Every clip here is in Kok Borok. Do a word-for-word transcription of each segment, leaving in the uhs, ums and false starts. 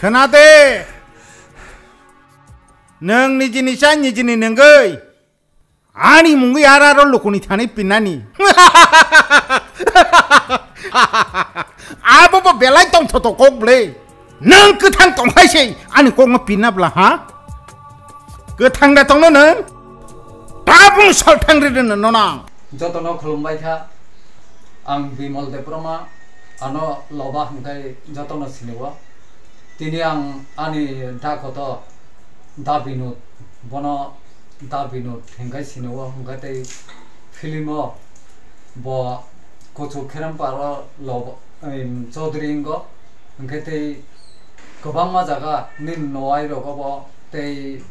Khna de. Nwng nijini cha nijini nungwi. Ani mungwi ara ro lukuni thani pinani. Abo bo belai tong thoto kok ble. Nwng kwthang tong hai se ani kok no pinna bla ha? Kwthang da tongno nwng? Tabung sal thang ri rwno nang. Jotono khulumbai kha. Ang Bimal Debbarma, ano Loba hwnkhe jotono sinio. Tini ang ani da kotor, da Binod, bono da Binod hwnkhe sinio, hwnkhe tei film o bo Kuchuk Kheremparo Loba, em, Chaudhary wngo, hwnkhe tei kwbangma jaga nini nowai rogo bo tei,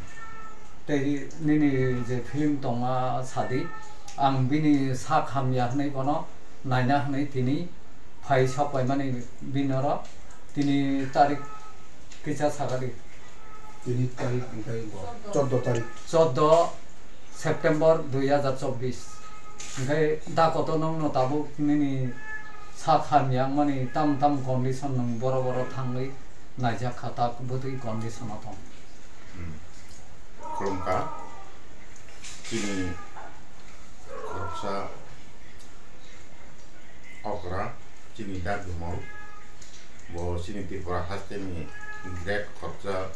tei nini je film tongma sadi, ang bini sak hamya hwnwi bono naina hwnwi tini phai sok paimani bini oro. Tini tarik kisa sakadi. Tini tarik hwnkhe bo choddo tarik. Choddo September dui hazar chobbish. Hwnkhe da kotor nwngno tabuk nini sak hamya wngmani tam tam condition nwng boro boro thangwi naijak kha, tak bwtwi condition o tong. Hmm. Khulumkha. Chini khoroksa okra, chini da Bimal, bo chini Tripura hasteni great khoroksa,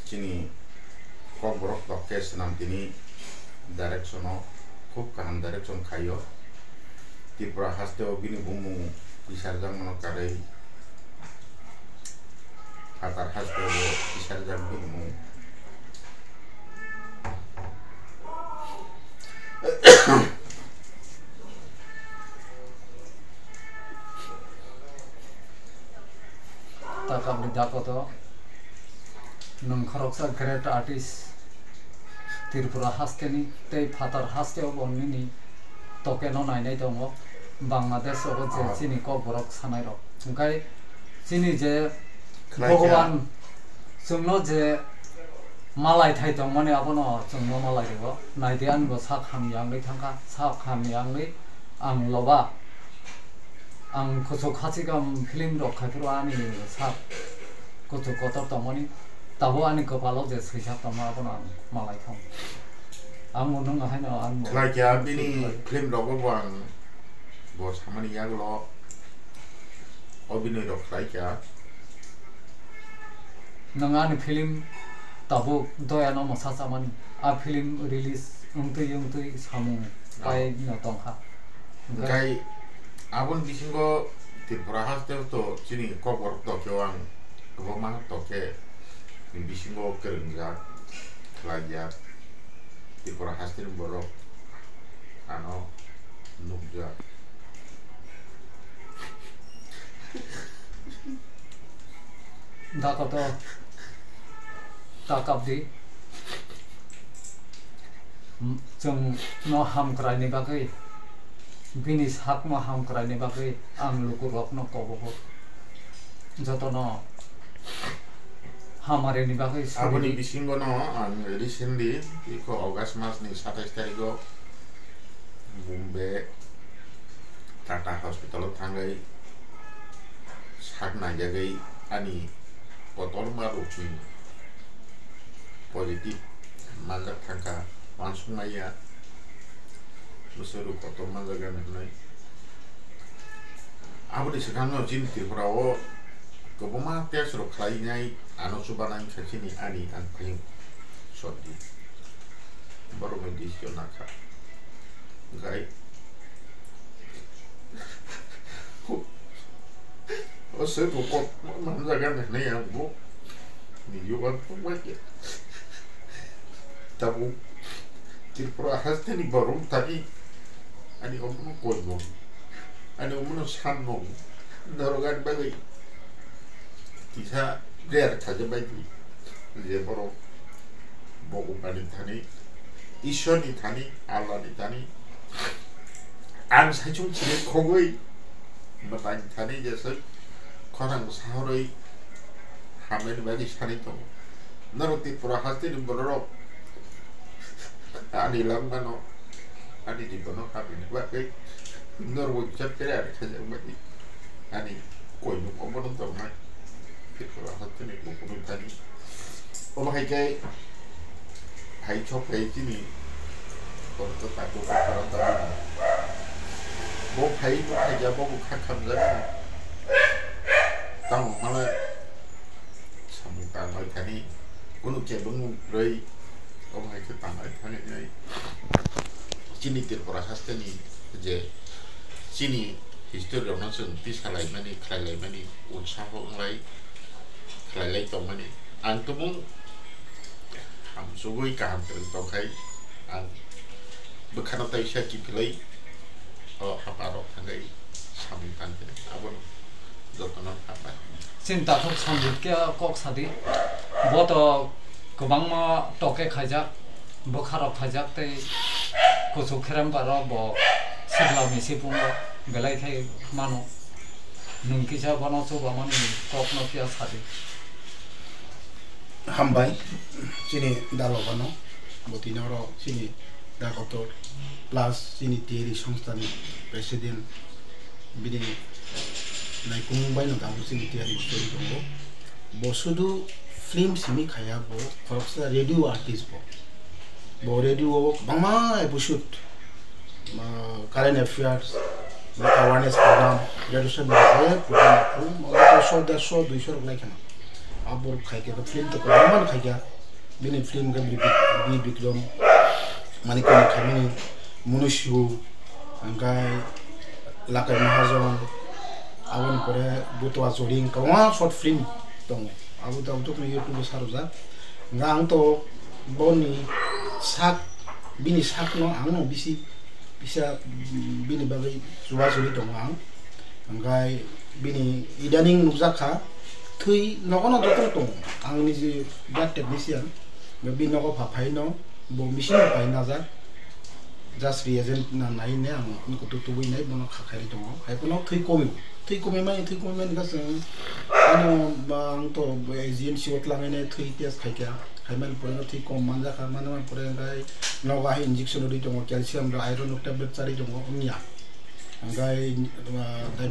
chini Kokborok tok khe swnam tini direction o khub kaham direction khaio. Tripura hasteo bini bumung tisarjakmano karwi phatar hasteo bo tisarjak bini mung. Takabri dakoto nwng khoroksa great artist Tripura hasteni tei phatar hasteo bo nini tokeno nainai tongo. Bangladesh o je chini Kokborok sanairok. Hwnkhe chini je Bhogoban chwngno je malai thai tongmani abono chwngno malai rwo. Naidi ani bo sak hamya wngwi thangkha, sak hamya wngwi ang Loba. Ang kuchuk hachikam film rok khai phuru ani sak kuchuk kotor tongmani, tabuk ani kwpalo je swijak tongma abono ang malai thong. Ang bo nwng haino ang bo Khlai kha bini film rogo bo ang bo samani yagulo obinoi rok khlai kha. Nwng ani film tabuk Doyano mwsa chamani, a film release wngtwi wngtwi samung pai no tongkha. Hwnkhe aboni bisingo Tripura haste to chini Kokborok tokyo ang kwbangma tokhe bisingo kwrwngjak khlaijak Tripura hasteni borok ano nukjak. Da kotor ta kapdi. Chwng no hamkrai ni bagwi, bini sak no hamkrai ni bagwi ang luku rok no kobogo. Joto no hamari ni bagwi suri. Aboni bisingo no ang recently iko August mas ni satais tarikh o Bombay Tata hospital o thangwi sak naijagwi ani kotorma rokni positive manjak thangkha, uansukmaya bwswk rok kotor manjak ani hwnwi. Aboni swkangno chini Tripura o kwbangma test rok khlainai, ano chubanai wngkha chini ani ang phai sotdi borokni decision nakha. Hwnkhe o se bo kok manjak ani hwnwi ang bo ni yuan bai khe tabuk Tripura hasteni borok tani ani omono koi mong, ani omono san mong, norok ani bagwi kisa prayer khaja bai di je borok Bhogobani thani, Ishwarni thani, Allahni thani, ang saichung chini khogwi mwtai thani jeswk khorang sahorwi hamnani bagwi sanwi tongo. Norok Tripura hasteni bororok ani langmano, ani jibono hamnani bagwi norok kisa prayer khajakmani ani koinok omono tongnai. Tripura hasteni buphuru thani. Omo hai khe hai chok phai chini borok tak buphuru thani. Bo phai bo phai ja bo bwkha khamjak. Tamo hwnle samung tangbai thani. Kunu kebengmung kwrwi. Omo hai khe tangbai thani nai. Chini Tripura hasteni je chini history rokno chwng tisa laimani, khlai laimani, utsaho wnglai, khlai lai tongmani. Ang tumung hamsugwi kaham kwrwng tongkhai, ang bwkhano taisa kiphilwi o hapha rok thangwi samung tangkhe abono jotono hambai. Chini takhuk Sanjit khe kok sadi, bo to kwbangma toke khaijak, bwkha rok khaijak tei kuchuk kherem paro bo sikla misi pungo belai khai mano. Nwng kisa bono chubamani kokno phiya sadi. Hambai chini dalogano, botino oro chini dakotor plus chini tiyari songstani president bini naikumung baino tabuk chini tiyari bo choli tongo. Bo sudu film simi khaya, bo khoroksa radio artist bo. Bo radio o kwbangma episode, ah, current affairs, awareness program, graduation ni je program, program, omo to so, derso, duiso rok nai kheno. Abo rok khai khe film to kwbangma no khai kha. Bini film khe Bi-, Bi-, Bi Bikram, Manikani Khamini, Munushu, hwnkhe Lakai Mahajon, aboni pore Butwa Choring, kwbangma short film tongo. Abo tabuk tokni YouTube o sarwjak. Hwnkhe ang to boni sak, bini sakno ang no bisi kisa, mm, bini bagwi chubachubi tongo ang. Hwnkhe bini idaning nukjak kha, thwi nogo no jotono tongo. Ang niji blood technician, bini nogo pha phaino bo machine bai najak. Just reagent na nai ne ang kutu tubui nai bono kha khairi tongo. Hai phano thwi komi, thwi komi mani, thwi komi mani kha chwng ano ba ang to G M C o twlang ne thwi test khai kha. Hai mani pore no thwi kom manjak kha, mani mani pore hwnkhe nogo hai injection rwi tongo, calcium rok, iron rok tablet charwi tongo wngya. Hwnkhe, ah,